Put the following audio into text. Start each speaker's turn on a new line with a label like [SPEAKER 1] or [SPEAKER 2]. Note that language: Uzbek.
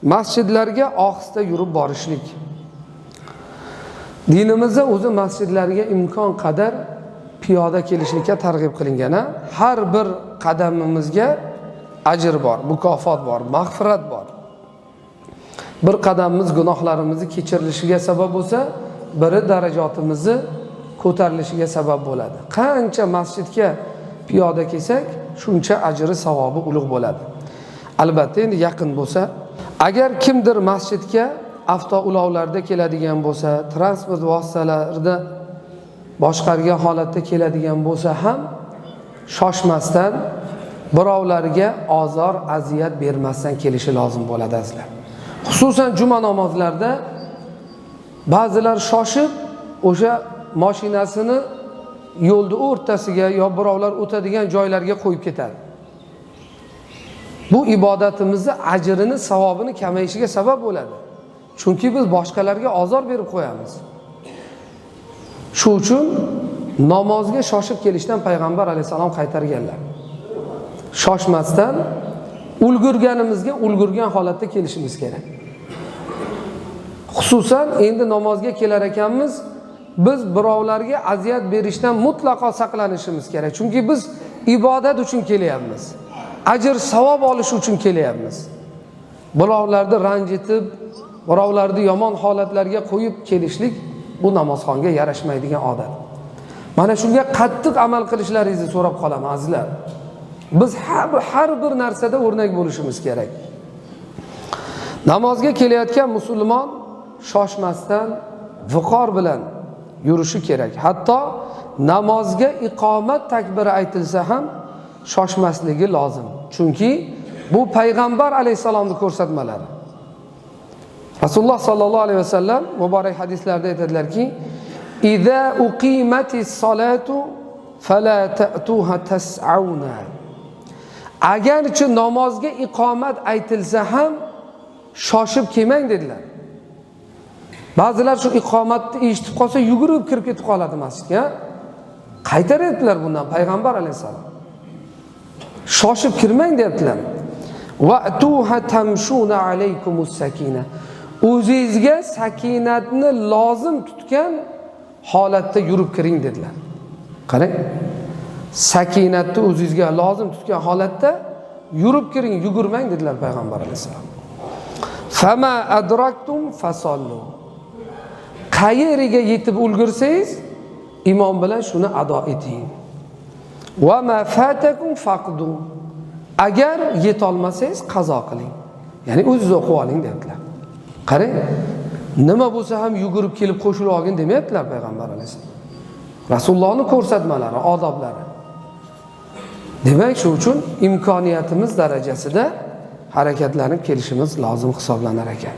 [SPEAKER 1] Masjidlarga ohista yurib borishlik. Dinimizda o'zi masjidlarga imkon qadar piyoda kelishlikka targ'ib qilingan. Har bir qadamimizga ajr bor, mukofot bor, mag'firat bor. Bir qadamimiz gunohlarimizni kechirilishiga sabab bo'lsa, biri darajotimizni ko'tarilishiga sabab bo'ladi. Qancha masjidga piyoda kelsak, shuncha ajri savobi ulug' bo'ladi. Albatta endi yaqin bo'lsa, agar kimdir masjidga avtoulovlarda keladigan bo'lsa, transport vositalarida boshqargan holatda keladigan bo'lsa ham shoshmasdan, birovlarga ozor, aziyat bermasdan kelishi lozim bo'ladi azizlar. Xususan juma namozlarida ba'zilar shoshib o'sha mashinasini yo'lni o'rtasiga yo birovlar o'tadigan joylarga qo'yib ketadi. Bu ibodatimizni ajrini, savobini kamayishiga sabab bo'ladi. Chunki biz boshqalarga ozor berib qo'yamiz. Shu uchun namozga shoshib kelishdan payg'ambar alayhissalom qaytarganlar. Shoshmasdan ulgurganimizga ulgurgan holatda kelishimiz kerak. Xususan endi namozga kelar ekanmiz, biz birovlarga aziyat berishdan mutlaqo saqlanishimiz kerak. Chunki biz ibodat uchun kelyapmiz. Ajr savob olish uchun kelyapmiz. Birovlarni ranjitib, birovlarni yomon holatlarga qo'yib kelishlik bu namozxonga yarashmaydigan odat. Mana shunga qattiq amal qilishlaringizni so'rab qolaman azizlar. Biz har bir narsada o'rnak bo'lishimiz kerak. Namozga kelayotgan musulmon shoshmasdan viqor bilan yurishi kerak. Hatto namozga iqomat takbiri aytilsa ham shoshmasligi lozim. Chunki bu payg'ambar alayhissalomning ko'rsatmalari. Rasululloh sallallohu alayhi vasallam muborak hadislarda aytadilarki: "Iza uqimatis salatu fala ta'tuha tas'auna." Agarchi namozga iqomat aytilsa ham shoshib kelmang dedilar. Ba'zilar shu iqomatni eshitib qolsa yugurib kirib ketib qoladi masjidga. Qaytaryaptilar bundan payg'ambar alayhissalom. Shoshib kirmang deyaptilar. Va'tuha tamshuna alaykumus sakina. O'zingizga sakinatni lozim tutgan holatda yurib kiring dedilar. Qarang. Sakinatni o'zingizga lozim tutgan holatda yurib kiring, yugurmang dedilar payg'ambar alayhissalom. Fama adraktum fasollu. Qayeriga yetib ulgursangiz, imom bilan shuni ado eting. Va ma fatakum faqdu. Agar yetolmasangiz qazo qiling. Ya'ni o'zingiz o'qib oling deyaptilar. Qarang, nima bo'lsa ham yugurib kelib qo'shilib olgin demayaptilar payg'ambar alayhissalom. Rasulullohning ko'rsatmalari, odoblari. Demak, shu uchun imkoniyatimiz darajasida harakatlanib kelishimiz lozim hisoblanar ekan.